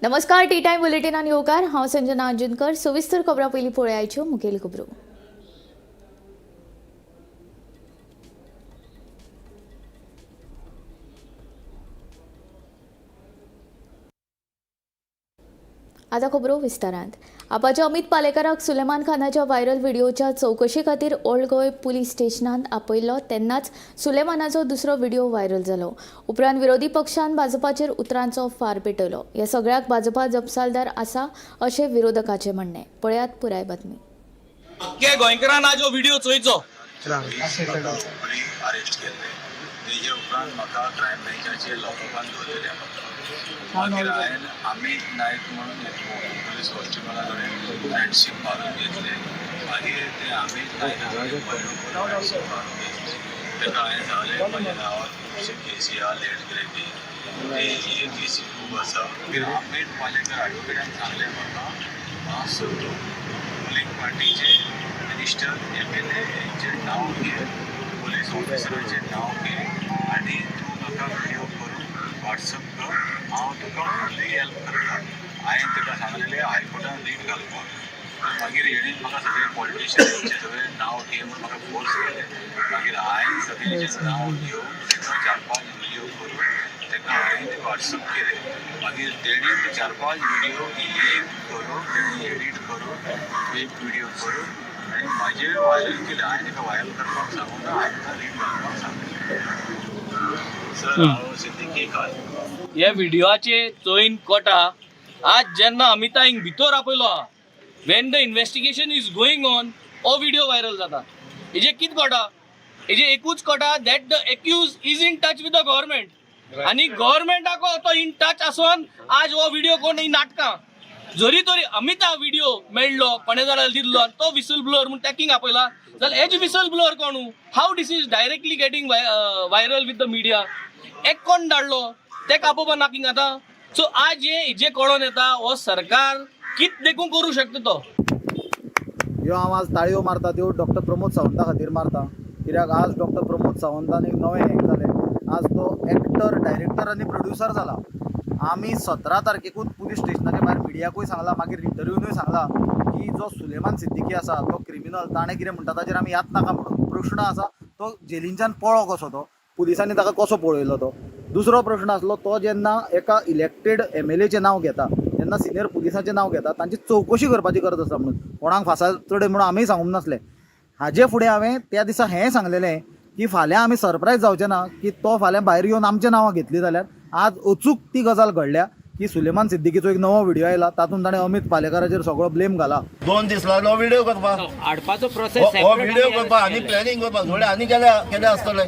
नमस्कार, T time बुलेटिनान येवकार. हांव संजना अंजनकर. सविस्तर खबरां पयलीं पळयाच्यो मुखेल खबरो. आतां खबरो विस्तारांत. आपाच्या अमित पालेकाराक सुलेमान खानाच्या व्हायरल व्हिडिओच्या चवकशे खातीर ओल्ड गोंय पुलीस स्टेशनांत आपयल्लो तेन्नाच सुलेमानाचो दुसरो व्हिडिओ व्हायरल जालो. उपरांत विरोधी पक्षान भाजपाचेर उतरांचो फार पेटयलो. ह्या सगळ्याक भाजपा जपसालदार आसा अशें विरोधकाचें म्हणणें. पळयात पुराय बातमी. अख्खे गोंयकारान आज हो व्हिडिओ चोयचो. अरेस्ट केल्ले. तेजे उपरांत म्हाका क्रायम ब्रांचाचे लॉकअपान दवरलेले म्हाका. मागीर हांवें अमीत नायक म्हणून एक पुलीस कॉन्स्टेबला कडेन फ्रेंडशीप मारून घेतले. मागीर ते अमीत नायका कडेन पयलो फ्रेंडशीप मारून घेतले. ताका हांवें सांगलें, म्हज्या नांवार खुबशे केसी आहा, लेट ग्रेडींग ते हे केसी खूब आसा. मागीर अमीत पालेकर एडवोकेटान सांगलें म्हाका, मातसो तूं रुलींग पार्टीचे मिनिस्टर, एमएलए हेंचें नांव घे, पुलीस ऑफिसराचें नांव घे आनी तूं म्हाका व्हिडिओ करून व्हॉट्सअप कर, हांव तुका फुडली हेल्प करता. हांवें ताका सांगलेलें हायकोर्टान रीट घालपाक. मागीर हेणेन म्हाका सगळे पॉलिटिशियनांचें सगळें नांव घे म्हूण म्हाका फोर्स केलें. मागीर हांवें सगळ्यांचें नांव घेवन ताका चार पांच व्हिडिओ करून ताका हांवें ते व्हॉट्सअप केले. मागीर तेणी ते चार पांच व्हिडिओ एक करून, तेणी एडीट करून एक व्हिडिओ करून आनी म्हाजे व्हायरल केले. हांवें ताका व्हायरल करपाक सांगूंक ना, हांवें ताका रीट घालपाक सांगलें. सर, हांव सिद्दीकी खान. हे व्हिडिओचे चोयन कोटा आज जेन्ना अमिता हिंग भितर आपयलो, when the investigation is going on, हो व्हिडिओ व्हायरल जाता. हेजे कित कोटा? हेजे एकूच कोटा, that the accused is in touch with the government. आनी गव्हर्मेंटाको तो इन टच आसोन आज हो व्हिडिओ कोण ही नाटकां जरी तरी अमिता व्हिडिओ मेळ्ळो, कोणे जाल्यार दिल्लो आनी तो विसल ब्लोअर म्हूण टॅकिंग आपयला जाल्यार हेज विसल ब्लोअर कोणू? How this is directly getting viral with the media? एक कोण धाडलो तेका आपोवपा नाकिंग आतां. सो आज हे जे कळोन येता, हो सरकार कित देखून करूं शकता तो. ह्यो हांव आज ताळयो मारता त्यो डॉक्टर प्रमोद सावंता खातीर मारता, कित्याक आज डॉक्टर प्रमोद सावंतान एक नवें हें जालें. आज तो एक्टर, डायरेक्टर आनी प्रोड्युसर जाला. आमी 17 तारखेकूच पुलीस स्टेशनाच्या भायर मिडियाकूय सांगलां, मागीर इंटरव्यूनूय सांगलां की जो सुलेमान सिद्दीकी आसा तो क्रिमिनल. ताणें कितें म्हणटा ताचेर आमी याद नाका म्हणून. प्रश्न आसा, तो जेलींच्यान पळो कसो? तो पुलिसांनी ताका कसो पळयलो? तो दुसरो प्रश्न आसलो, तो जेन्ना एका इलेक्टेड एमएलएचें नांव घेता, जेन्ना सिनियर पुलिसांचें नांव घेता, तांची चवकशी करपाची गरज आसा म्हणून. कोणाक फासार चडय म्हणून आमीय सांगूंक नासलें. हाजे फुडें हांवें त्या दिसा हेंय सांगलेलें की फाल्यां आमी सरप्रायज जावचे ना की तो फाल्यां भायर येवन आमच्या नांवां घेतली जाल्यार. आज अचूक ती गजाल घडल्या की सुलेमान सिद्दीकीचो एक नवो व्हिडिओ आयला, तातूंत ताणें अमीत पालेकाराचेर सगळो ब्लेम घाला. 2 दीस लागलो व्हिडिओ करपाक. हाडपाचो प्रोसेस. हो व्हिडिओ करपाक आनी प्लॅनिंग करपाक थोडे आनी केले केले आसतले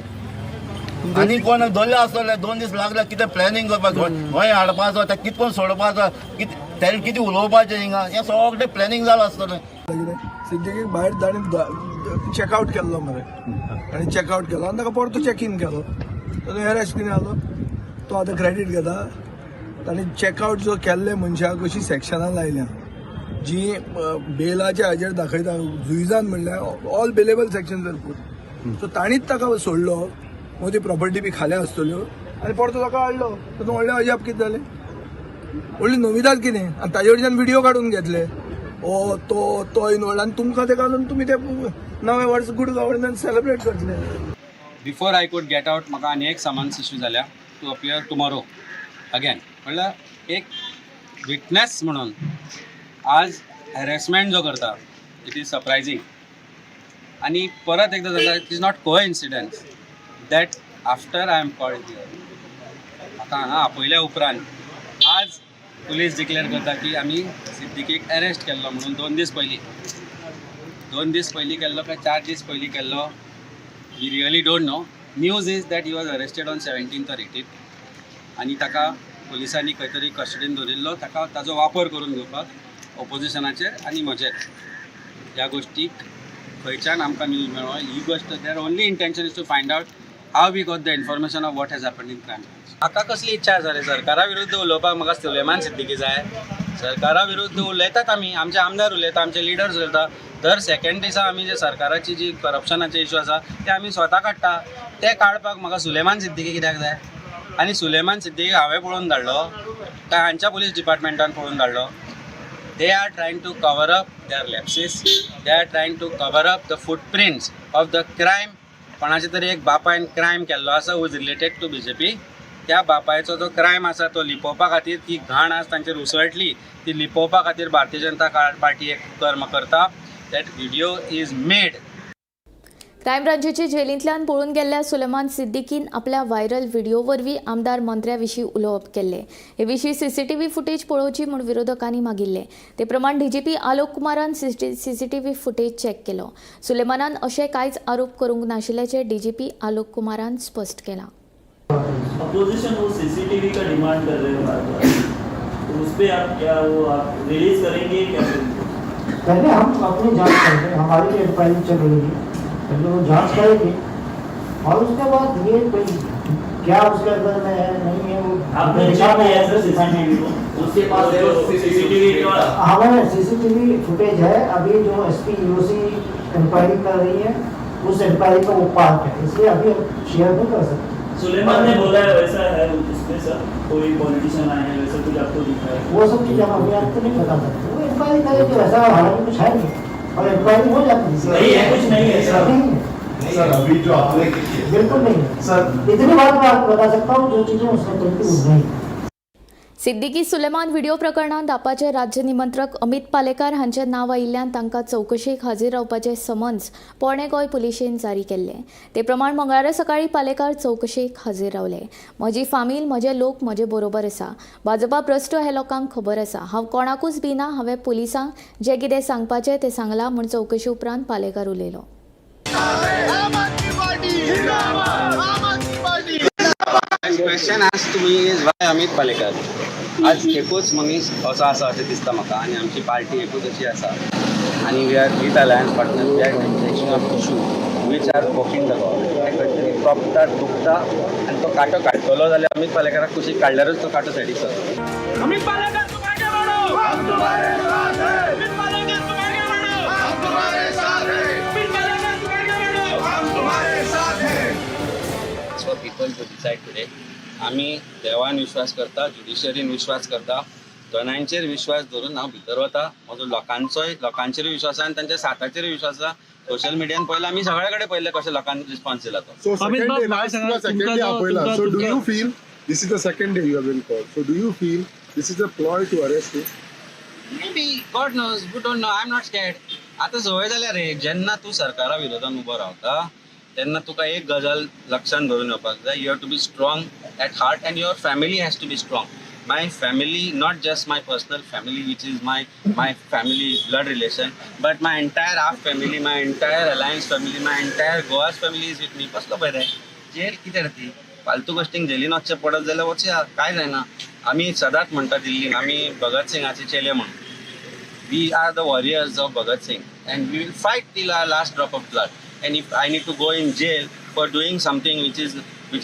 आनी कोण धरले आसतले. 2 दीस लागले कितें प्लॅनिंग करपाक, खंय हाडपाचो, ते कितकोन सोडपाचो, कितें तेणे कितें उलोवपाचें हिंगा, हें सगळें प्लॅनिंग जालां आसतलें. कितें सिद्दीकीक भायर ताणें चॅकआवट केल्लो मरे आनी चॅकआवट केलो आनी ताका परतो चॅक इन केलो. तो अरेस्ट कितें जालो? तो आतां क्रेडीट घेता. ताणें चॅकआवट जो केल्ले मनशाक अशी सेक्शनां लायल्या जी बेलाच्या हाजेर दाखयता. जुईजान म्हणल्यार all bailable section are put. So ताणीच ताका सोडलो. मग ती प्रॉपर्टी बी खाल्या आसतल्यो आनी परतो ताका हाडलो. तातूंत व्हडलें अजाप कितें जालें? व्हडली नविदाद कितें? आनी ताजे कडच्यान व्हिडिओ काडून घेतले. ओ तो तो इनवॉल्ड आनी तुमकां ते घालून तुमी ते नवें वर्स गुड गव्हर्नन्स सेलिब्रेट करतले. Before I could get out, म्हाका आनी एक समन्स इश्यू जाल्या टू अपियर टुमॉरो अगेन. म्हणल्यार एक विटनेस म्हणून आज हॅरेसमेंट जो करता, it is surprising. आनी परत एकदां जाल्यार, it is not coincidence that after I am called here, म्हाका हांगा आपयल्या उपरांत आज पुलीस डिक्लेअर करता की आमी सिद्दीकीक अरेस्ट केल्लो म्हणून 2 दीस पयलीं. 2 दीस पयलीं केल्लो काय 4 दीस पयलीं केल्लो, we really don't know. News is that he was arrested on 17th or 18th आनी ताका पुलिसांनी खंय तरी कस्टडीन दवरिल्लो, ताका ताजो वापर करून घेवपाक ओपोजिशनाचेर आनी म्हजेर. ह्या गोश्टीक खंयच्यान आमकां न्यूज मेळ्ळो ही गोश्ट, their only intention is to find out how we got the information of what has happen in crime. म्हाका कसली इच्छा आसा रे सरकारा विरुद्ध उलोवपाक? म्हाका सुलेमान सिद्दीकी जाय? सरकारा विरुद्ध उलयतात आमी, आमचे आमदार उलयता, आमचे लिडर्स उलयता. दर सेकंड दिसा आमी जे सरकाराची जी करप्शनाचे इशू आसा ते आमी स्वता काडटा. ते काडपाक म्हाका सुलेमान सिद्दीकी कित्याक जाय? आनी सुलेमान सिद्दीक हांवें पळोवन धाडलो काय हांच्या पुलीस डिपार्टमेंटान पळोवन धाडलो? They are trying to cover up their lapses. They are trying to cover up the footprints of the crime. कोणाचे तरी एक बापायन क्रायम केल्लो आसा who is related to BJP. त्या बापायचो जो क्रायम आसा तो लिपोवपा खातीर ती घाण आज तांचेर उसळटली, ती लिपोवपा खातीर भारतीय जनता पार्टी एक कर्म करता. That video is made. Crime ब्रांचीचे जेलींतल्यान पळून गेल्ल्या सुलेमान सिद्दीकीन आपल्या व्हायरल व्हिडिओ वरवीं आमदार मंत्र्या विशीं उलोवप केल्लें. हे विशीं सीसीटीव्ही फुटेज पळोवची म्हूण विरोधकांनी मागिल्लें. ते प्रमाण डीजीपी आलोक कुमारान सीसीटीव्ही फुटेज चॅक केलो. सुलेमानान अशे कांयच आरोप करूंक नाशिल्ल्याचें डीजीपी आलोक कुमारान स्पश्ट केलां. अपोजिशन वो सीसीटीवी का डिमांड कर रहे हैं बार बार, तो उस पर आप क्या, वो आप रिलीज करेंगे क्या करेंगे? पहले हम अपनी जांच करेंगे. हमारी भी इंक्वायरी चल रही है. पहले वो जांच करेंगे और उसके बाद ये कोई क्या उसके अंदर में है, नहीं है, वो आपने चेक किया है सर सीसीटीवी को? उसके पास सीसीटीवी का हमारे सीसीटीवी फुटेज है. अभी जो एसपी यूसी इंक्वायरी कर रही है, उस इंक्वायरी का वो पार्ट है, इसलिए अभी हम शेयर नहीं कर सकते. सुलेमान ने बोला है वैसा है उसमें सर, कोई पॉलिटिशियन आए हैं, वैसा कुछ आपको दिखा है? वो सब चीज़ हम अभी आपको नहीं बता सकते. वो इंक्वायरी करेंगे. वैसा हालांकि कुछ है नहीं और इंक्वायरी हो जाती है. नहीं है, कुछ नहीं है सर. नहीं है. सर, अभी जो आपने बिल्कुल नहीं है. सर, इतनी बात मैं आपको बता सकता हूँ, जो चीज़ें उसने कही थी वो नहीं है. सिद्दीकी सुलेमान व्हिडिओ प्रकरणांत आपाचे राज्य निमंत्रक अमित पालेकार हांचें नांव आयिल्ल्यान तांकां चवकशेक हाजीर रावपाचे समन्स पोरणें गोंय पुलिशेन जारी केल्लें. ते प्रमाण मंगळारा सकाळीं पालेकार चवकशेक हाजीर रावले. म्हजी फामील, म्हजे लोक म्हजे बरोबर आसा. भाजपा भ्रश्ट हें लोकांक खबर आसा. हांव कोणाकूच भिना. हांवें पुलिसांक जें कितें सांगपाचें तें सांगलां म्हूण चवकशे उपरांत पालेकार उलयलो. Question asked to me is why Amit Palekar? आज एकूच मनीस असो आसा अशें दिसता म्हाका आनी आमची पार्टी एकूच अशी आसा आनी we are with alliance partner, we are taking up issue which are poking the government. तें खंय तरी तोपता, दुखता आनी तो कांटो काडटलो जाल्यार अमीत पालेकाराक कुशीक काडल्यारूच तो कांटो सायडीक सरतलो. अमित पालेकर, तुम आगे बढ़ो, हम तुम्हारे साथ हैं. अमित पालेकर, तुम आगे बढ़ो, हम तुम्हारे साथ हैं. अमित पालेकर, तुम आगे बढ़ो, हम तुम्हारे साथ हैं. It's for people to decide today. आमी देवान विश्वास करता, ज्युडिशरीन विश्वास करता. दोनांचेर विश्वास धरून हांव भितर वता. म्हजो लोकांचोय, लोकांचेरूय विश्वास आसा आनी तांच्या साथाचेरूय विश्वास आसा. सोशल मिडियान पळयलां, आमी सगळे कडेन पळयलें कशें लोकांनी रिस्पॉन्स दिला तो. So second day, last तुका second day आपयला. So do you feel this is the second day you have been called? So do you feel this is a ploy to arrest you? Maybe, God knows, we don't know. I am not scared. आतां संवय जाल्या रे. जेन्ना तूं सरकारा विरोधान उबो रावता तेन्ना तुका एक गजाल लक्षान धरून येवपाक जाय, you have to be strong at heart and your family has to be strong. My family, not just my personal family, which is my family blood relation, but my entire AAP family, my entire alliance family, my entire Goa's family is with me. कसलो भंय रे? Gel कितें रे ती? फालतू गोश्टींक जेलीन वचचें पडत जाल्यार वचया, कांय जायना. आमी सदांच म्हणटा दिल्लीन आमी भगत सिंगाचे चेले म्हणून. We are the warriors of Bhagat Singh and we will fight till our last drop of blood. And if I need to go in jail for doing something which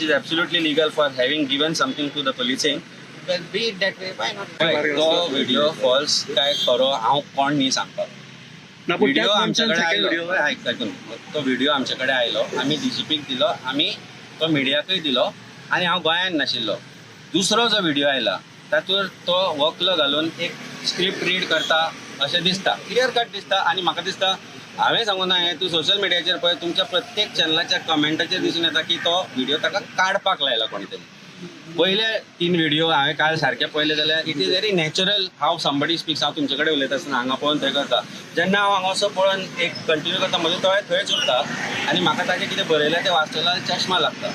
is absolutely legal, for having given something to the policing, well, be it that way, why not? तो video falls काय खरो हांव कोण न्ही सांगपाक. Video आमचे कडेन आयलो, आयक, आयकून, तो व्हिडिओ आमचे कडेन आयलो, आमी डीजीपीक दिलो, आमी तो मिडियाकूय दिलो आनी हांव गोंयांत नाशिल्लो. दुसरो जो व्हिडिओ आयला तातूंत तो वक्ल घालून एक स्क्रिप्ट रीड करता अशें दिसता, क्लियर कट दिसता. आनी म्हाका दिसता, हांवें सांगूं ना हें, तूं सोशल मिडियाचेर पळय, तुमच्या प्रत्येक चॅनलाच्या कमेंटाचेर दिसून येता की तो व्हिडिओ ताका काडपाक लायला कोणी तरी. पयले तीन व्हिडिओ हांवें काल सारके पळयले जाल्यार it is very natural how somebody speaks. हांव तुमचे कडेन उलयता आसतना हांगा पळोवन थंय करता. जेन्ना हांव हांगा असो पळोवन एक कंटिन्यू करता, म्हजे दोळे थंयच उरता आनी म्हाका ताजें कितें बरयलें तें वाचतलो जाल्यार चश्मा लागता.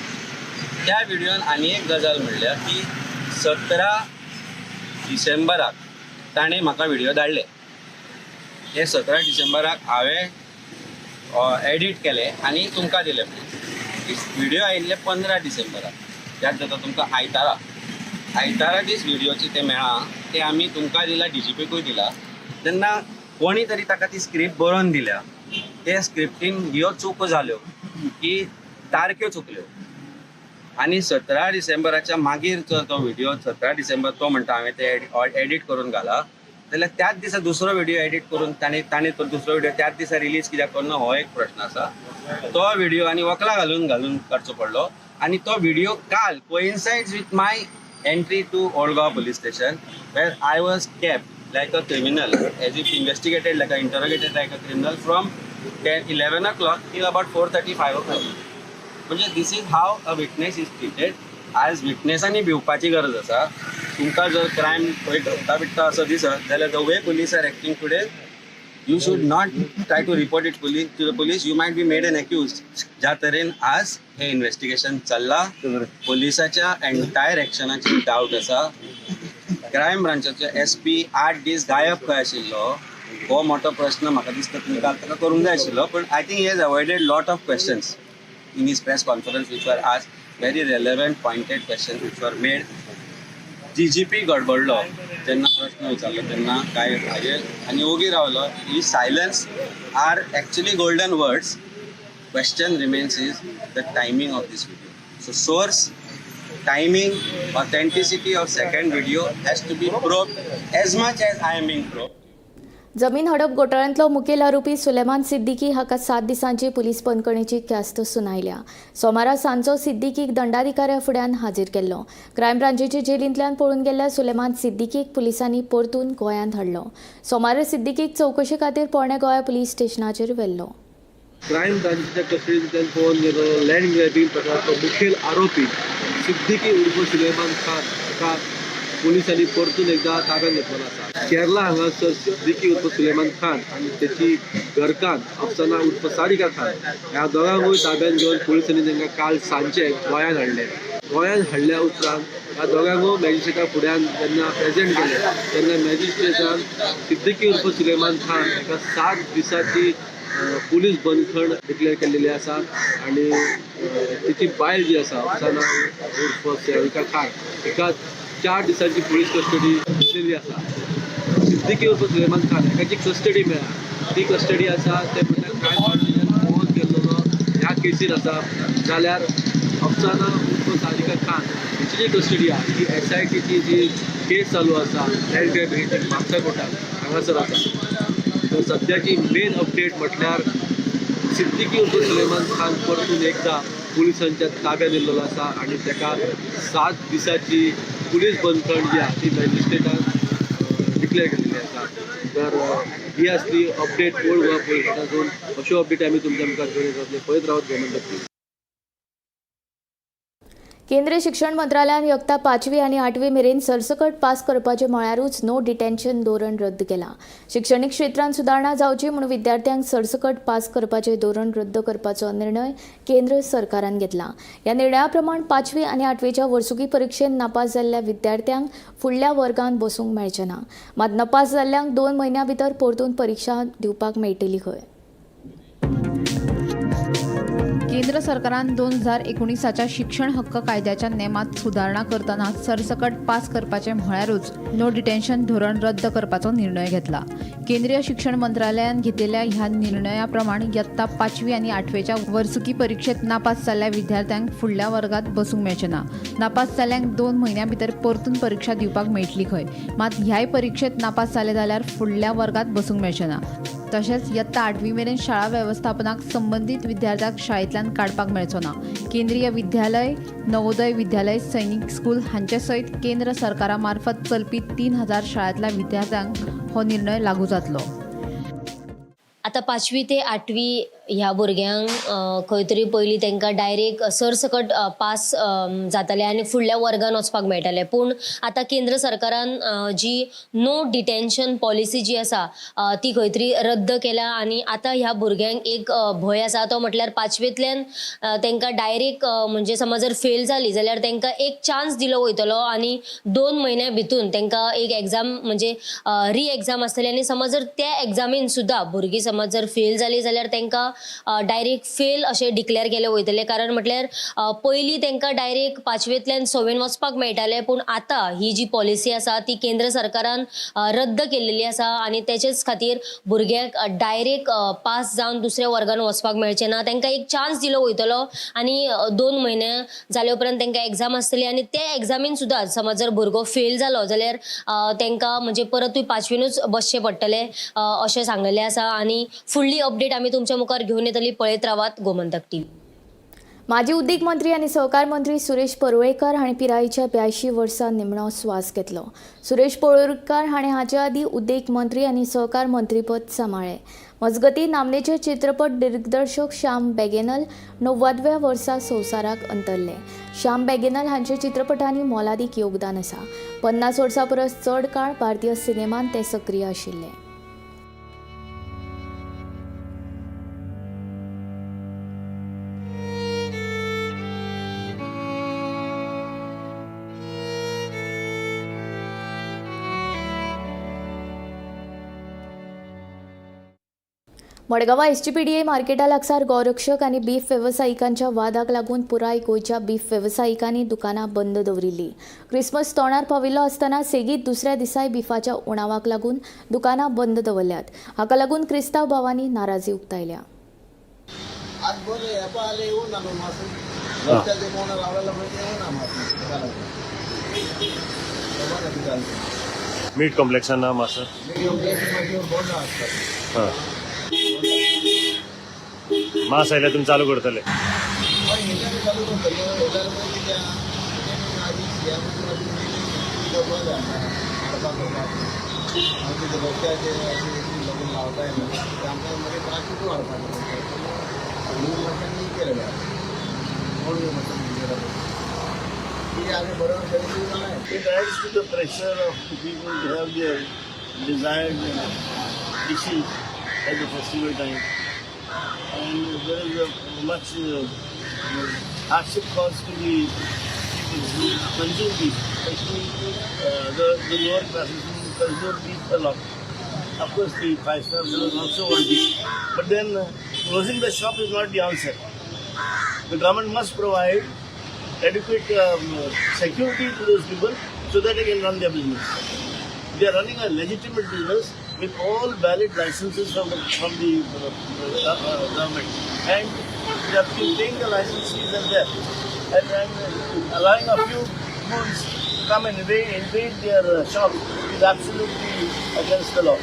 त्या व्हिडियोन आनी एक गजाल म्हणल्यार की 17 डिसेंबराक ताणें म्हाका व्हिडिओ धाडले. हे 17 डिसेंबराक हांवें एडीट केले आनी तुमकां दिले. व्हिडिओ आयिल्ले 15 डिसेंबराक. याद जाता तुमकां? आयतारा, आयतारा दीस व्हिडिओचे ते मेळ्ळा. ते आमी तुमकां दिला, डीजीपीकूय दिला. तेन्ना कोणी तरी ताका ती स्क्रिप्ट बरोवन दिल्या. ते स्क्रिप्टीन ह्यो चुको जाल्यो की तारख्यो चुकल्यो आनी 17 डिसेंबराच्या मागीर जर तो व्हिडिओ, 17 डिसेंबर तो म्हणटा हांवें ते एडिट करून घाला, जाल्यार त्याच दिसा दुसरो व्हिडिओ एडिट करून ताणें तो दुसरो व्हिडिओ त्याच दिसा रिलीज कित्याक करूना, हो एक प्रश्न आसा. तो व्हिडिओ आनी वक्लां घालून घालून काडचो पडलो. आनी तो व्हिडिओ काल coincides with my entry to Old Goa police station, where I was kept like a criminal, as if investigated like a interrogated like a criminal from 10 11 o'clock till about 4:30 5 o'clock. म्हणजे this is how a witness is treated. आज विटनेसांनी भिवपाची गरज आसा. तुमकां जर crime खंय घडटा बिडटा असो दिसत जाल्यार, the way police are acting today, you should not try to report it police to the police. You might be made an accused. ज्या तरेन आज हे इन्व्हेस्टिगेशन चल्ला, पोलिसाच्या एंटायर एक्शनाची डावट आसा. क्रायम ब्रांचाचो एसपी 8 दीस गायब खंय आशिल्लो, हो मोठो प्रश्न म्हाका दिसता तुमकां ताका करूंक जाय आशिल्लो. पण I think he has avoided lot of questions in his press conference, which were asked, very relevant, pointed questions which were made. DGP गडबडलो जेन्ना प्रश्न विचारलो तेन्ना काय हाजेर आनी ओगी रावलो. ही silence are actually golden words. Question remains is the timing of this video. So source, timing, authenticity of second video has to be probed as much as I am being probed. जमीन हडप घोटाळ्यांतलो मुखेल आरोपी सुलेमान सिद्दीकी हाका 7 दिसांची police बंदखणीची ख्यास्त सुनायल्या. सोमारा सांजचो सिद्दीकीक दंडाधिकाऱ्या फुड्यान हाजीर केल्लो. क्रायम ब्रांचीचे जेलींतल्यान पळून गेल्ल्या सुलेमान सिद्दीकीक पुलिसांनी परतून गोंयांत हाडलो. सोमारा सिद्दीकीक चवकशे खातीर पोरणे गोंया पुलीस स्टेशनाचेर व्हेल्लो. क्रायम ब्रांचीच्या कस्टडींतल्यान पळोवन गेलो लँड ग्रॅबिंग प्रकाराचो मुखेल आरोपी सिद्दीकी उर्फ सुलेमान खान हाका पुलिसांनी परतून एकदा ताब्यात घेतलेलो आसा. केरला हांगासर सिद्दीकी उर्फ सुलेमान खान आनी तेची घरकान्न अफसाना उर्फ सारिका खान ह्या दोगांकूय ताब्यात घेवन पुलिसांनी तांकां काल सांजचे गोंयांत हाडले. गोंयांत हाडल्या उपरांत ह्या दोगांकूय मॅजिस्ट्रेटा फुड्यान जेन्ना प्रेजेंट केले तेन्ना मॅजिस्ट्रेटान सिद्दीकी उर्फ सुलेमान खान हाका 7 दिसाची पुलीस बंदखण डिक्लेअर केल्लेली आसा आनी तिची बायल जी आसा, अफसाना उर्फ सारिका खान, हिका 4 दिसांची पुलीस कस्टडी दिल्लेली आसा. सिद्दीकी उर्फ सुलेमान खान हाका जी कस्टडी मेळ्ळा ती कस्टडी आसा ते म्हळ्यार क्रायम ब्रांचीन पळोवन गेल्लो ह्या केसीन आसा, जाल्यार अफसाना उर्फ सारिका खान हिची जी कस्टडी आहा ती एसआयटीची जी केस चालू आसा लँड ग्रॅबिंगाची म्हापसा कोर्टान हांगासर आसा. तर सद्याची मेन अपडेट म्हटल्यार सिद्दीकी उर्फ सुलेमान खान परतून एकदा पुलिसांच्या ताब्यात दिल्लो आसा आनी ताका 7 दिसाची पुलीस बंदखण जी आहा ती मॅजिस्ट्रेटान डिक्लेअर केलेली आसा. तर ही आसली अपडेट ओल्ड गोवा पुलीस स्टेशनासून. अश्यो अपडेट आमी तुमच्या मुखार घेवन येतले. पळयत रावत गोमंतक टीव्ही. केंद्रीय शिक्षण मंत्रालयान यत्ता पांचवी आनी आठवी मेरेन सरसकट पास करपाचे म्हळ्यारूच नो डिटेन्शन धोरण रद्द केलां. शिक्षणीक क्षेत्रांत सुदारणा जावची म्हूण विद्यार्थ्यांक सरसकट पास करपाचें धोरण रद्द करपाचो निर्णय केंद्र सरकारान घेतला. ह्या निर्णया प्रमाण पांचवी आनी आठवेच्या वर्सुकी परिक्षेत नापास जाल्ल्या विद्यार्थ्यांक फुडल्या वर्गांत बसूंक मेळचें ना. मात नपास जाल्ल्यांक 2 म्हयन्यां भितर परतून परिक्षा दिवपाक मेळटली खंय. केंद्र सरकारान 2019च्या शिक्षण हक्क कायद्याच्या नेमात सुदारणा करतना सरसकट पास करपाचें म्हळ्यारूच नो डिटेन्शन धोरण रद्द करपाचो निर्णय घेतला. केंद्रीय शिक्षण मंत्रालयान घेतिल्ल्या ह्या निर्णया प्रमाण यत्ता पांचवी आनी आठवेच्या वर्सुकी परिक्षेत नापास जाल्ल्या विद्यार्थ्यांक फुडल्या वर्गात बसूंक मेळचें ना. नापास जाल्ल्यांक 2 म्हयन्यां भितर परतून परिक्षा दिवपाक मेळटली खंय. मात ह्याय परिक्षेत नापास जाले जाल्यार फुडल्या वर्गात बसूंक मेळचें ना. तशेंच यत्ता आठवी मेरेन शाळा वेवस्थापनाक संबंदीत विद्यार्थ्याक शाळेंतल्यान काडपाक मेळचो ना. केंद्रीय विद्यालय, नवोदय विद्यालय, सैनिक स्कूल हांचे सयत केंद्र सरकारा मार्फत चलपी 3000 शाळांतल्या विद्यार्थ्यांक हो निर्णय लागू जातलो. आतां पांचवी ते आठवी ह्या भुरग्यांक खंय तरी पयलीं तांकां डायरेक्ट सरसकट पास जाताले आनी फुडल्या वर्गान वचपाक मेळटालें. पूण आतां केंद्र सरकारान जी नो डिटेन्शन पॉलिसी जी आसा ती खंय तरी रद्द केल्या आनी आतां ह्या भुरग्यांक एक भंय आसा, तो म्हटल्यार पांचवेंतल्यान तांकां डायरेक्ट म्हणजे समज जर फेल जाली जाल्यार तांकां एक चान्स दिलो वयतलो आनी 2 म्हयन्या भितून तांकां एक एग्जाम म्हणजे री एग्जाम आसतली आनी समज जर त्या एग्जामीन सुद्दां भुरगीं समज जर फेल जाली जाल्यार तांकां डायरेक्ट फेल अशें डिक्लेअर केलें वयतलें. कारण म्हटल्यार पयलीं तांकां डायरेक्ट पांचवेंतल्यान सवेन वचपाक मेळटालें, पूण आतां ही जी पॉलिसी आसा ती केंद्र सरकारान रद्द केल्लेली आसा आनी तेचेच खातीर भुरग्यांक डायरेक्ट पास जावन दुसऱ्या वर्गान वचपाक मेळचें ना. तांकां एक चान्स दिलो वयतलो आनी 2 म्हयने जाले उपरांत तांकां एग्जाम आसतली आनी ते एग्जामीन सुद्दां समज जर भुरगो फेल जालो जाल्यार तांकां म्हणजे परतूय पांचवेनूच बसचें पडटलें अशें सांगलेलें आसा. आनी फुडली अपडेट आमी तुमच्या मुखार घेवन येतली. पळयत रावात गोमंतक टीव्ही. माजी उद्देग मंत्री आनी सहकार मंत्री सुरेश परुळेकर हांणी पिरायेच्या 82 वर्सां निमणो स्वास घेतलो. सुरेश परुळेकर हांणी हाचे आदीं उद्देग मंत्री आनी सहकार मंत्रीपद सांबाळ्ळें. मजगतीं, नामनेचे चित्रपट दिग्दर्शक श्याम बेगेनल 90व्या वर्सा संवसाराक अंतरले. श्याम बेगेनल हांचे चित्रपटांनी मोलादीक योगदान आसा. 50 वर्सां परस चड काळ भारतीय सिनेमांत ते सक्रीय आशिल्ले. मडगांवां एसजीपीडीए मार्केटा लागसार गोरक्षक आनी बीफ वेवसायिकांच्या वादाक लागून पुराय गोंयच्या बीफ वेवसायिकांनी दुकानां बंद दवरिल्ली. क्रिसमस तोंडार पाविल्लो आसतना सेगीत दुसऱ्या दिसाय बिफाच्या उणावाक लागून दुकानां बंद दवरल्यात. हाका लागून क्रिस्तांव भावांनी नाराजी उक्तायल्या. आज बरें हेपा जाल्यार येवना न्हू मास रस्त्याचे कोण रावलेलो पळय ते येवना मास खबर ना कितें जालें. मीट कॉम्प्लेक्सान ना मास? मीट कॉम्प्लेक्स मागीर बंद आसता. हां, मास आयल्यार तुमी चालू करतले? हय, हेच्यान चालू करतले. हेच्यान मागीर कितें आहा, आदी बंद आसा हाडपाक करपाक. मागीर ते रस्त्याचेर अशें लगून लावताय न्हू ते आमकां मागीर त्रास हाडपाक मातशें केलेलें आसा कोण मातशें कितें आमी बरोबर जालें. It adds to the pressure of the people to have their desired dishes at the festival time. And there is a much hardship caused to the people who consume beef, especially the lower classes who consume beef a lot. Of course, the five-star fellows also want beef. But then closing the shop is not the answer. The government must provide adequate security to those people so that they can run their business. They are running a legitimate business with all valid licenses from the government, and they are paying the license fees and there, and allowing a few goons to come and invade their shop is absolutely against the law.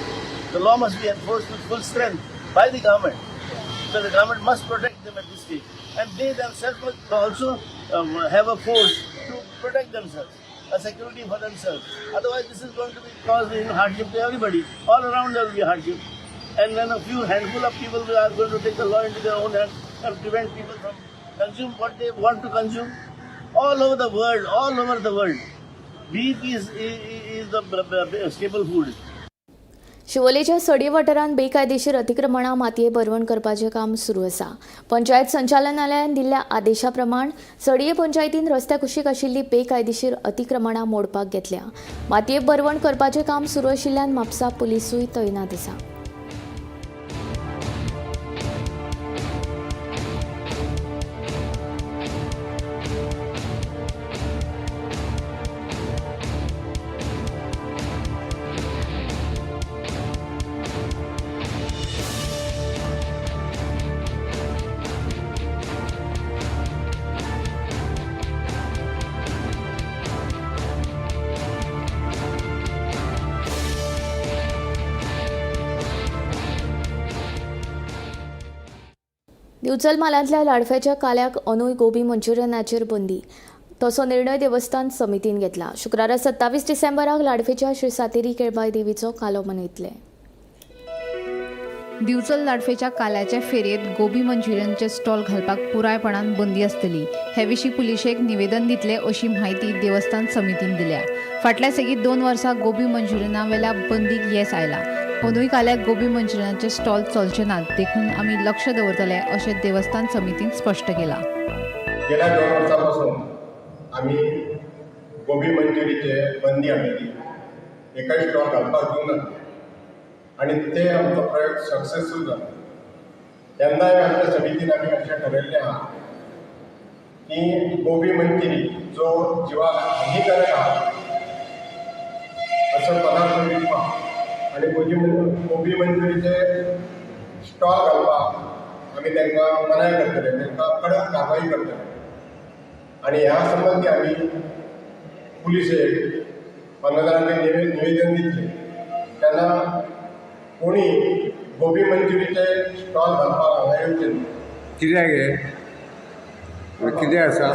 The law must be enforced with full strength by the government. So the government must protect them at this stage. And they themselves must also have a force to protect themselves, a security for themselves. Otherwise, this is going to be causing hardship to everybody. All around there will be hardship. And then a few handful of people are going to take the law into their own hands and prevent people from consume what they want to consume. All over the world, all over the world, beef is the staple food. शिवोलेच्या सडये वाठारांत बेकायदेशीर अतिक्रमणां मातये भरवण करपाचें काम सुरू आसा. पंचायत संचालनालयान दिल्ल्या आदेशा प्रमाण सडये पंचायतीन रस्त्या कुशीक आशिल्ली बेकायदेशीर अतिक्रमणां मोडपाक घेतल्या. मातये भरवण करपाचें काम सुरू आशिल्ल्यान म्हापसा पुलिसूय तैनात आसा. दिवचल म्हालांतल्या लाडफ्याच्या काल्याक अनूय गोबी मंचुरियनाचेर बंदी, तसो निर्णय देवस्थान समितीन घेतला. शुक्रारा 27 डिसेंबराक लाडफेच्या श्री सातेरी केळबाय देवीचो कालो मनयतले. दिवचल लाडफेच्या काल्याचे फेरयेंत गोबी मंचुरियनचे स्टॉल घालपाक पुरायपणान बंदी आसतली. हे विशीं पुलिशेक निवेदन दितले अशी म्हायती देवस्थान समितीन दिल्या. फाटल्या सेगीत 2 वर्सां गोबी मंचुरियना वेल्या बंदीक येस आयला. अंदूय काल्याक गोबी मंचुरियनाचे स्टॉल चलचे नात, देखून आमी लक्ष दवरतले अशें देवस्थान समितीन स्पश्ट केलां. गेल्या 2 वर्सां पासून आमी गोबी मंचुरीचे बंदी हाडलेली, एकय स्टॉल घालपाक दिवना आनी ते आमचो प्रयोग सक्सेसफूल जालो. तेन्नाय आमच्या समितीन आमी अशें ठरयल्लें आहा की गोबी मंचुरी जो जिवाक हानिकारक आहा असो पदार्थ विकपाक आनी गोबी मंचुरीचे स्टॉल घालपाक आमी तांकां मनाय करतले, तांकां कडक कारवाई करतले. आनी ह्या संबंदी आमी पुलिसेक पंदरा निवेदन दितले. तेन्ना कोणी गोबी मंचुरीचे स्टॉल घालपाक हांगा येवचे न्हू. कित्याक हे कितें आसा?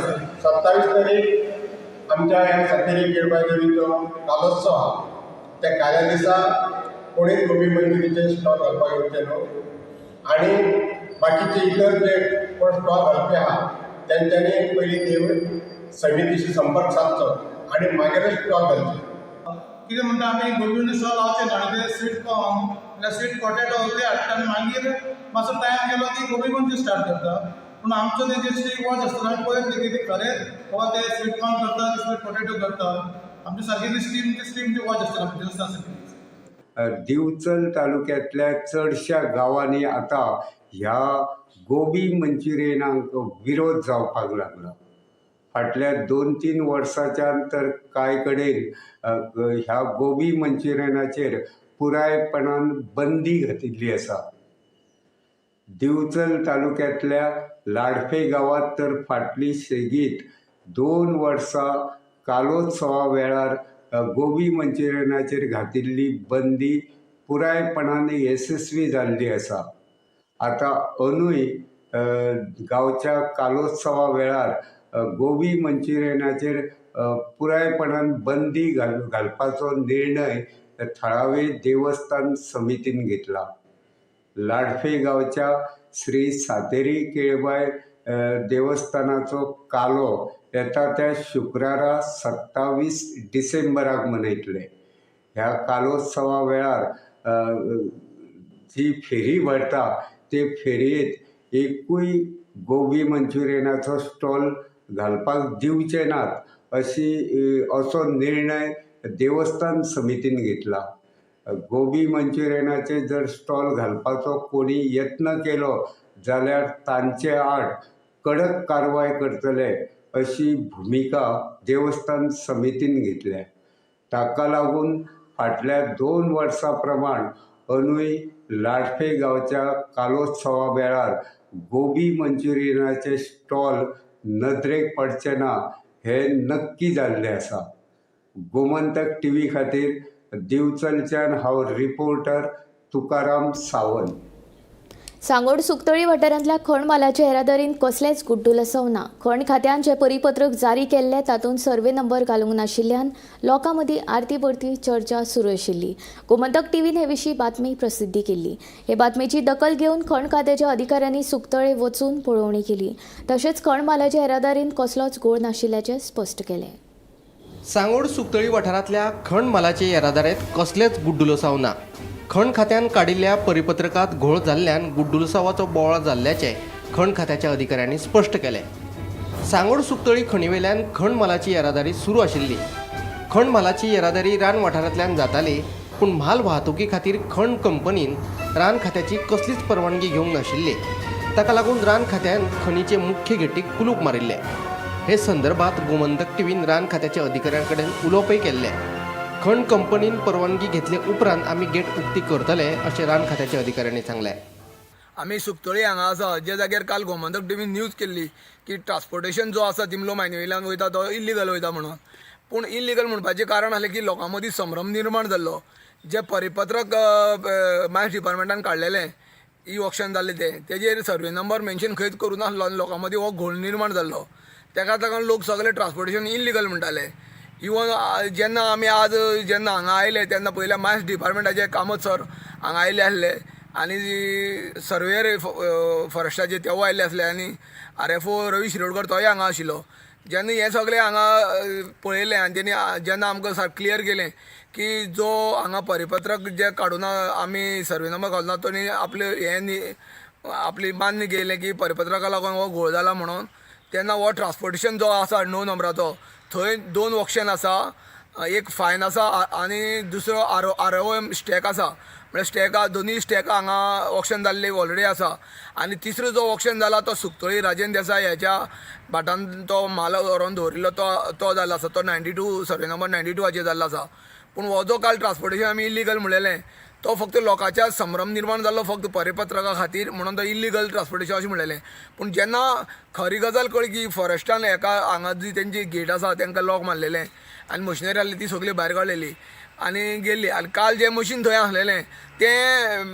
27 तारीख आमच्या ह्या सातेरी केळबाय देवीचो कालोत्सव आहा. त्या काल्या दिसा कोणीच गोबी मंचुरीचे स्टॉल घालपाक येवचे न्हू आनी बाकीचे इतर जे कोण स्टॉल घालपी आहा तेंच्यांनी पयलीं देव समितीशी संपर्क सादचो आनी मागीरच स्टॉल घालचे. कितें म्हणटा, आमी गोबी स्टॉल लावचे ना आनी ते स्वीट कॉर्न म्हणल्यार स्वीट पोटेटो ते हाडटा आनी मागीर मातसो टायम गेलो की गोबी मंचुरी स्टार्ट करता. पूण आमचो ते जे स्ट्रीक वॉच आसता, आमी पळयतले की ते खरें बाबा ते स्वीट कॉर्न करता की स्वीट पोटेटो करता. आमची सारकी ती स्टीम, ती स्टीम ती वॉच आसतली आमची देवस्थान समितीची. दिवचल तालुक्यांतल्या चडश्या गांवांनी आतां ह्या गोबी मंचुरियनांक विरोध जावपाक लागला. फाटल्या 2-3 वर्सांच्यान तर कांय कडेन ह्या गोबी मंचुरियनाचेर पुरायपणान बंदी घातिल्ली आसा. दिवचल तालुक्यांतल्या लाडफे गांवांत तर फाटली सेगीत 2 वर्सां कालोत्सवा वेळार गोबी मंचुरियनाचेर घातिल्ली बंदी पुरायपणान येसस्वी जाल्ली आसा. आतां अंदूय गांवच्या कालोत्सवा वेळार गोबी मंचुरियनाचेर पुरायपणान बंदी घालपाचो निर्णय थळावे देवस्थान समितीन घेतला. लाडफे गांवच्या श्री सातेरी केळबाय देवस्थानाचो कालो येता त्या शुक्रारा 27 डिसेंबराक मनयतले. ह्या कालोत्सवा वेळार जी फेरी भरता ते फेरयेंत एकूय गोबी मंचुरियनाचो स्टॉल घालपाक दिवचे नात असो निर्णय देवस्थान समितीन घेतला. गोबी मंचुरियनाचे जर स्टॉल घालपाचो कोणी यत्न केलो जाल्यार तांचे आड कडक कारवाय करतले अशी भुमिका देवस्थान समितीन घेतल्या. ताका लागून फाटल्या 2 वर्सां प्रमाण अंदूय लाडफे गांवच्या कालोत्सवा वेळार गोबी मंचुरियनाचे स्टॉल नदरेक पडचे ना हे नक्की जाल्लें आसा. गोमंतक टीव्ही खातीर दिवचलच्यान हांव रिपोर्टर तुकाराम सावंत. सांगोड सुकतळी वाठारांतल्या खण मालाच्या येरादारीन कसलेंच गुड्डुलसव ना. खण खात्यान जे परिपत्रक जारी केल्लें तातूंत सर्वे नंबर घालूंक नाशिल्ल्यान लोकां मदीं आरती परती चर्चा सुरू आशिल्ली. गोमंतक टीव्हीन हे विशीं बातमी प्रसिद्धी केल्ली. हे बातमेची दखल घेवन खण खात्याच्या अधिकाऱ्यांनी सुकतळे वचून पळोवणी केली. तशेंच खण मालाच्या येरादारीन कसलोच गोळ नाशिल्ल्याचें स्पश्ट केलें. सांगोड सुकतळी वाठारांतल्या खण मालाचे येरादारेंत कसलेंच गुड्डुलसाव ना. खण खात्यान काडिल्ल्या परिपत्रकांत घोळ जाल्ल्यान गुड्डुलसावाचो बोवाळ जाल्ल्याचें खण खात्याच्या अधिकाऱ्यांनी स्पश्ट केलें. सांगोड सुकतळी खणीवेल्यान खण मालाची येरादारी सुरू आशिल्ली. खण मालाची येरादारी रान वाठारांतल्यान जाताली, पूण म्हाल वाहतुकी खातीर खण कंपनीन रान खात्याची कसलीच परवानगी घेवंक नाशिल्ली. ताका लागून रान खात्यान खणीचे मुख्य गेटीक कुलूप मारिल्लें. हे संदर्भात गोमंतक टीव्हीन रान खात्याच्या अधिकाऱ्यां कडेन उलोवपय केल्लें. खण कंपनीन परवानगी घेतले उपरांत आमी गेट उक्ती करतले अशें रान खात्याच्या अधिकाऱ्यांनी सांगलें. आमी सुकतळी हांगा आसा, ज्या जाग्यार काल गोमंतक टीव्हीन न्यूज केल्ली की ट्रान्सपोर्टेशन जो आसा तिमलो मायनीवयल्यान वयता तो इल्लिगल वयता म्हणून. पूण इल्लिगल म्हणपाचें कारण आसलें की लोकां मदीं संभ्रम निर्माण जाल्लो. जें परिपत्रक मायन्स डिपार्टमेंटान काडलेलें, ई ऑक्शन जाल्लें तें, तेजेर सर्वे नंबर मेन्शन खंयच करूं नासलो आनी लोकां मदीं हो घोळ निर्माण जाल्लो. तेका लागून लोक सगळे ट्रान्सपोर्टेशन इल्लिगल म्हणटाले. इवन जेन्ना आमी आज जेन्ना हांगा आयले तेन्ना पयल्या मायन्स डिपार्टमेंटाचे कामत सर हांगा आयिल्ले आसले आनी सर्वेयर फॉरेस्टाचे तेवूय आयिल्ले आसले आनी RFO Ravi Shirodkar तोय हांगा आशिल्लो. जेन्ना हें सगळें हांगा पळयलें आनी तेणी जेन्ना आमकां सारकें क्लियर केलें की जो हांगा परिपत्रक जें काडूना आमी सर्वे नंबर घालना, तो आपलें हें आपली मान्य केलें की परिपत्रका लागून हो घोळ जाला म्हणून. तेन्ना हो ट्रान्सपोर्टेशन जो आसा 9 नंबराचो, थंय 2 ऑप्शन आसा, एक फायन आसा आनी दुसरो ROM स्टॅक आसा. म्हळ्यार स्टॅका दोनूय स्टॅका हांगा ऑक्शन जाल्ली ऑलरेडी आसा आनी तिसरो जो ऑक्शन जाला तो सुकतळी राजेंद्र देसाय ह्याच्या भाटान तो म्हाल व्हरोन दवरिल्लो तो जाल्लो आसा. तो 92 सर्वे नंबर 92 जाल्लो आसा. पूण हो जो काल ट्रान्सपोर्टेशन आमी इल्लिगल म्हणलेलें तो फक्त लोकांच्या संभ्रम निर्माण जाल्लो फक्त परिपत्रका खातीर म्हणून तो इल्लिगल ट्रान्सपोर्टेशन अशें म्हणलेलें. पूण जेन्ना खरी गजाल कळ्ळी की फॉरेस्टान एका हांगा जी तेंची गेट आसा तेंकां लॉक मारलेलें आनी मशिनरी आहली ती सगळी भायर काडलेली. आनी गेल्ली. आनी काल जें मशीन थंय आसलेलें तें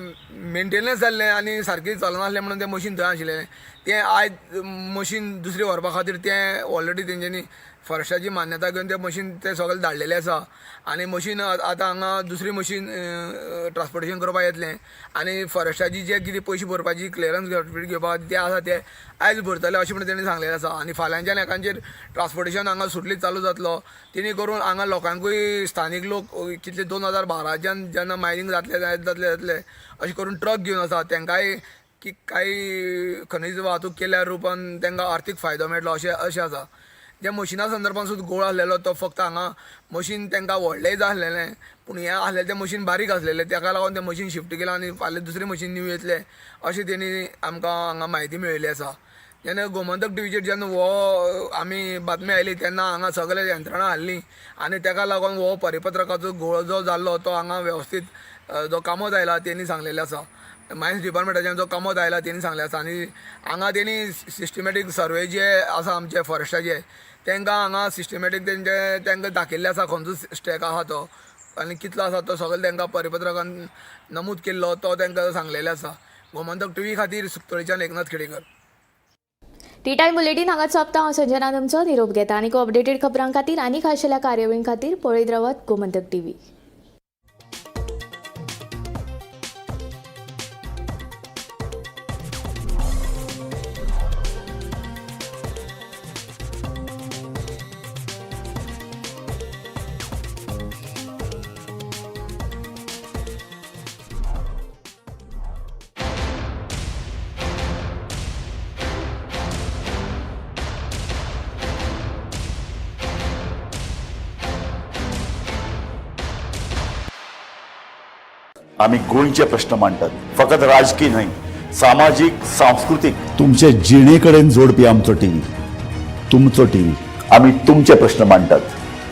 मेंटेनन्स जाल्लें आनी सारकें चलनासलें म्हणून तें मशीन थंय आशिल्लें. तें आयज मशीन दुसरें व्हरपा खातीर तें ऑलरेडी तेंच्यांनी फॉरेस्टाची मान्यता घेवन तें मशीन तें सगळें धाडलेलें आसा आनी मशीन आतां हांगा दुसरी मशीन ट्रान्सपोर्टेशन करपाक येतलें आनी फॉरेस्टाची जे कितें पयशे भरपाची क्लियरन्स सर्टिफिकेट घेवपाक ते आसा ते आयज भरतले अशें म्हणून तेणी सांगलेलें आसा. आनी फाल्यांच्यान एकांचेर ट्रान्सपोर्टेशन हांगा सुटली चालू जातलो तेणी करून हांगा लोकांकूय स्थानीक लोक कितले 2012च्यान जेन्ना मायनींग जातलें जातलें जातलें अशें करून ट्रक घेवन आसा तांकांय की कांय खनिज वाहतूक केल्या रुपान तांकां आर्थीक फायदो मेळटलो अशें अशें आसा. ज्या मशिना संदर्भान सुद्दां गोळ आसलेलो तो फक्त हांगा मशीन तांकां व्हडलें जाय आसलेलें पूण हें आसलेलें तें मशीन बारीक आसलेलें ताका लागून तें मशीन शिफ्ट केलां आनी फाल्यां दुसरें मशीन न्यू येतलें अशें तेणी आमकां हांगा म्हायती मेळिल्ली आसा. जेन्ना गोमंतक टिवीचेर जेन्ना हो आमी बातमी आयली तेन्ना हांगा सगळे यंत्रणां हाडली आनी ताका लागून हो परिपत्रकाचो घोळ जो जाल्लो तो हांगा वेवस्थीत जो कामत आयला तेणी सांगलेलें आसा. मायन्स डिपार्टमेंटाच्यान जो कामत आयला तेणी सांगलें आसा. आनी हांगा तेणी सिस्टमॅटीक सर्वे जे आसा आमचे फॉरेस्टाचे तांकां हांगा सिस्टमॅटीक तेंचे तांकां दाखयल्लें आसा खंयचो स्टॅक आसा तो आनी कितलो आसा तो सगळें तांकां परिपत्रकान नमूद केल्लो तो तांकां सांगलेलें आसा. गोमंतक टिवी खातीर सुकतळीच्यान Eknath Khedekar. Tea time bulletin हांगाच सोंपता. हांव संजना तुमचो निरोप घेता आनी अपडेटेड खबरां खातीर आनी खाशेल्या कार्यावळीं खातीर पळयत रावात गोमंतक टीव्ही. आमी गोंयचे प्रश्न मांडटात, फकत राजकीय न्हय, सामाजीक, सांस्कृतीक, तुमचे जिणे कडेन जोडपी आमचो टीव्ही, तुमचो टीव्ही. आमी तुमचे प्रश्न मांडटात,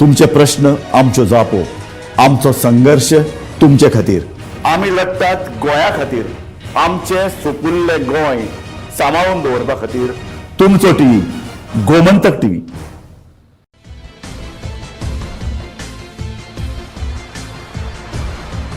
तुमचे प्रश्न आमच्यो जापो, आमचो संघर्श तुमचे खातीर. आमी लढटात गोंया खातीर, आमचें सुपुल्लें गोंय सांबाळून दवरपा खातीर. तुमचो टीव्ही, गोमंतक टीव्ही.